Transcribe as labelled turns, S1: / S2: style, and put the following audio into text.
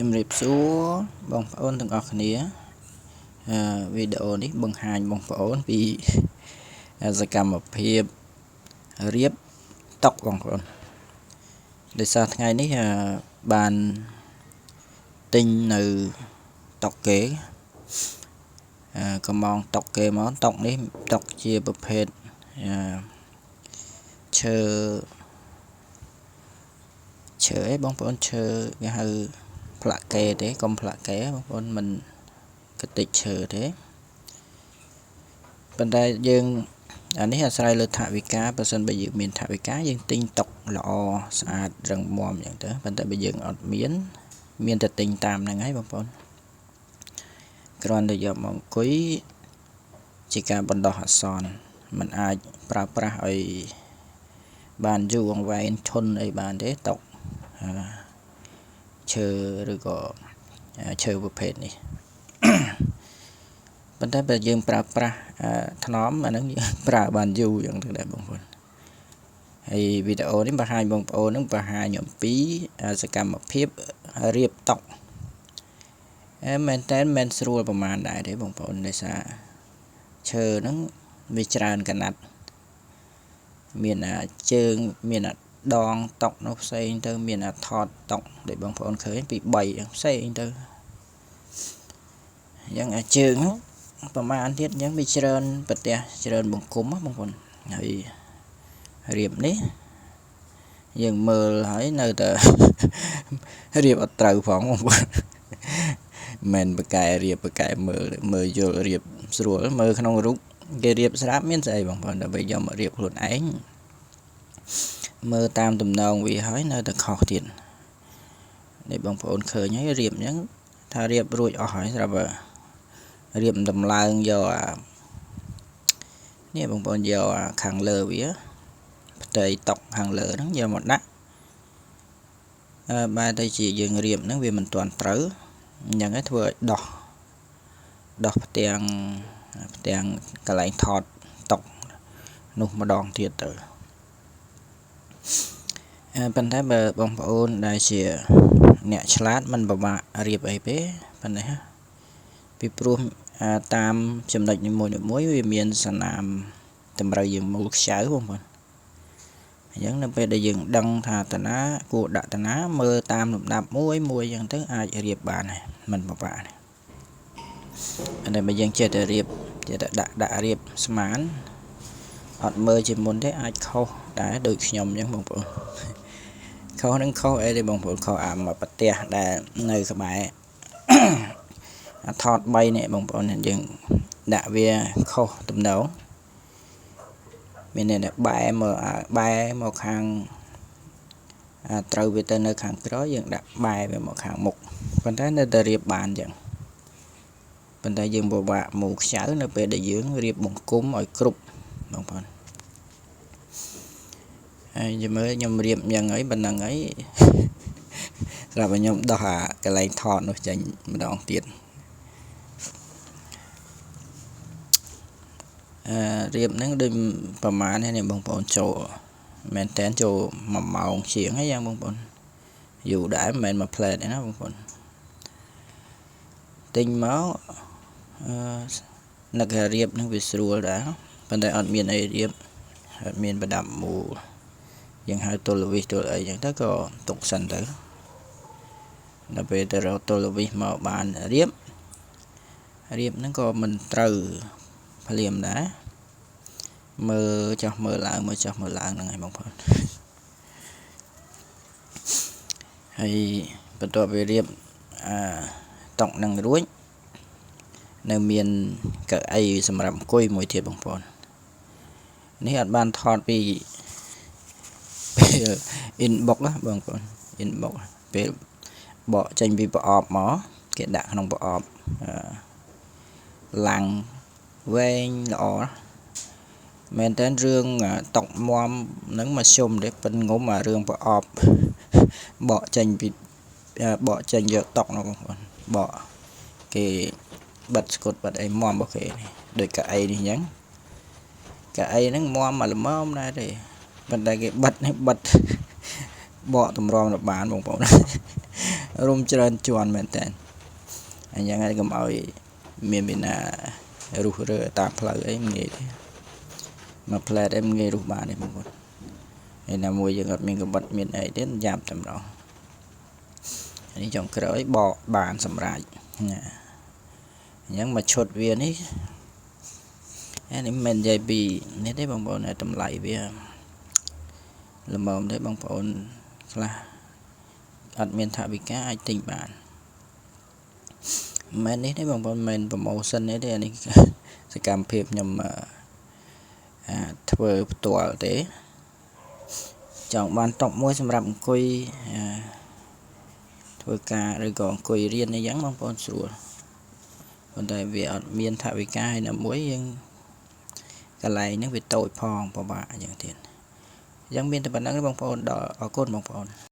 S1: ជំរាបសួរបងប្អូនទាំងអស់គ្នាវីដេអូនេះបង្ហាញបងប្អូនពីសកម្មភាពរៀបតុបងប្អូនដោយសារថ្ងៃនេះបានទិញនៅតុគេកំងតុគេមកតុនេះតុជាប្រភេទឈើឈើអីបងប្អូនឈើគេហៅផ្លាកេទេកុំផ្លាកេបងប្អូនមិនកតិចឈើទេប៉ុន្តែយើងអានេះអាស្រ័យលើថវិកាបើសិនបើយើងមានថវិកាយើងទិញតុល្អស្អាតរឹងមាំអញ្ចឹងទៅប៉ុន្តែបើយើងអត់មានមានតែទិញតាមហ្នឹងហើយបងប្អូនគ្រាន់តែយកមកអង្គុយជាការបណ្ដោះអាសន្នมันអាចប្រើប្រាស់ឲ្យបានយូរអង្វែងធន់អីបានទេតុឈើឬក៏ឈើប្រភេទនេះប៉ុន្តែបើយើងប្រើប្រាស់ថ្នមអាហ្នឹងយើងប្រើបានយូរយ៉ាងទៅដែរបងប្អូនហើយវីដេអូនេះបង្ហាញបងប្អូននឹងបង្ហាញអំពីសកម្មភាពរៀបតុមែនតើមិនស្រួលប្រហែលដែរទេបងប្អូនដោយសារឈើហ្នឹងវាច្រើនកណាត់មានអាជើងមានអាដងតុនោះផ្សេងទៅមានអាថតតុដែលបងប្អូនឃើញពី3ផ្សេងទៅអញ្ចឹងអាជើងប្រហែលទៀតអញ្ចឹងវាច្រើនប្រទះច្រើនបង្គំបងប្អូនហើយរៀបនេះយើងមើលហើយនៅតែរៀបអត់ត្រូវផងបងប្អូនមិនបកែរៀបបកែមើលមើលយល់រៀបស្រួលមើលក្នុងរូបគេរៀបស្រាប់មានស្អីបងប្អូនដល់ពេលយកមករៀបខ្លួនឯងមើលតាមតំណងវាហើយនៅតែខុសទៀតនេះបងប្អូនឃើញហើយរៀបអញ្ចឹងថារៀបរួចអស់ហើយស្រាប់រៀបតម្លើងយកអានេះបងប្អូនយកអាខាងលើវាផ្ទៃតុខាងលើហ្នឹងយកមកដាក់បែរទៅជាយើងរៀបហ្នឹងវាមិនទាន់ត្រូវអញ្ចឹងឯងធ្វើឲ្យដោះផ្ទាំងកន្លែងថតតុនោះម្ដងទៀតទៅប៉ុន្តែបើបងប្អូនដែលជាអ្នកឆ្លាតមិនពិបាករៀបអីទេប៉ុណ្ណេះពីព្រោះតាមចំណុចនីមួយៗវាមានសនាមតម្រូវយើងមូលខ្ចៅបងប្អូនអញ្ចឹងនៅពេលដែលយើងដឹងថាតាណាគួរដាក់តាណាមើលតាមលំដាប់មួយមួយអញ្ចឹងទៅអាចរៀបបានហើយមិនពិបាកទេតែបើយើងចេះតែរៀបចេះតែដាក់រៀបស្មានអត់មើលជាមុនទេអាចខុសដែរដូចខ្ញុំអញ្ចឹងបងប្អូនខុសនឹងខុសអីទេបងប្អូនខុសអាមកប្រទះដែលនៅក្បែរអាថត3នេះបងប្អូនយើងដាក់វាខុសតំណងមានអ្នកបែរមកខាងត្រូវវាទៅនៅខាងក្រោយយើងដាក់បែរវាមកខាងមុខប៉ុន្តែនៅតែរៀបបានអញ្ចឹងប៉ុន្តែយើងពិបាកមូលខ្ចៅនៅពេលដែលយើងរៀបបង្គំឲ្យគ្រប់បងប្អូនហើយចាំមើលខ្ញុំរៀបយ៉ាងអីប៉ុណ្ណឹងហើយស្រាប់តែខ្ញុំដោះអាកន្លែងថតនោះចេញម្ដងទៀតរៀបហ្នឹងដូចប្រហែលនេះបងប្អូនចូលមែនតើចូល1ម៉ោងជាងហើយយ៉ាងបងប្អូនយូរដែរមិនមែនមួយផ្លែតទេណាបងប្អូនទិញមកនឹករៀបហ្នឹងវាស្រួលដែរប៉ុន្តែអត់មានអីរៀបអត់មានប្រដាប់មូលយើងហៅទល់វិសទល់អីចឹងទៅក៏ទុកសិនទៅដល់ពេលទៅរកទល់វិសមកបានរៀបហ្នឹងក៏មិនត្រូវភ្លាមដែរមើលចុះមើលឡើងមើលចុះមើលឡើងហ្នឹងឯងបងប្អូនហើយបន្ទាប់ពីរៀបអាតុហ្នឹងរួចនៅមានកៅអីសម្រាប់អង្គុយមួយទៀតបងប្អូននេះអត់បានថតពីពេល inbox ណាបងប្អូន inbox ពេលបកចេញពីប្រអប់មកគេដាក់ក្នុងប្រអប់ឡាំងវែងល្អមែនតើរឿងតុកមមហ្នឹងមកជុំទេប៉ិនងុំអារឿងប្រអប់បកចេញពីបកចេញយកតុកនោះបងប្អូនបកគេបិទស្គុតបិទអីមមរបស់គេនេះដូចកៅអីនេះអញ្ចឹងកៅអីហ្នឹងមមមកល្មមដែរទេប៉ុន្តែគេបិទនេះបិទបកតម្រាំទៅបានបងប្អូន រុំច្រើនជាន់មែនតើអញ្ចឹងហើយកុំឲ្យមានមានណារុះរើតាមផ្លូវអីមិនងាយទេមកផ្លែតអីមិនងាយរុះបានទេបងប្អូនហើយណាមួយយើងអត់មានកំបិតមានអីទៀតយ៉ាប់តែម្ដងនេះចុងក្រោយបកបានសម្រាប់ណាអញ្ចឹងមកឈុតវានេះនេះមិននិយាយពីនេះទេបងប្អូនតម្លៃវាល្មមទេបងប្អូនខ្លះអត់មានថវិកាអាចទិញបានមិននេះទេបងប្អូនមិន promotion នេះទេអានេះសកម្មភាពខ្ញុំធ្វើផ្ទាល់ទេចង់បានតុមួយសម្រាប់អង្គុយធ្វើការឬក៏អង្គុយរៀនអីចឹងបងប្អូនស្រួលប៉ុន្តែវាអត់មានថវិកាហើយណាមួយយើងកន្លែងហ្នឹងវាតូចផងពិបាកអញ្ចឹងទៀតអញ្ចឹងមានតែប៉ុណ្្នឹងបងប្អូនដល់អរគុណបងប្អូន។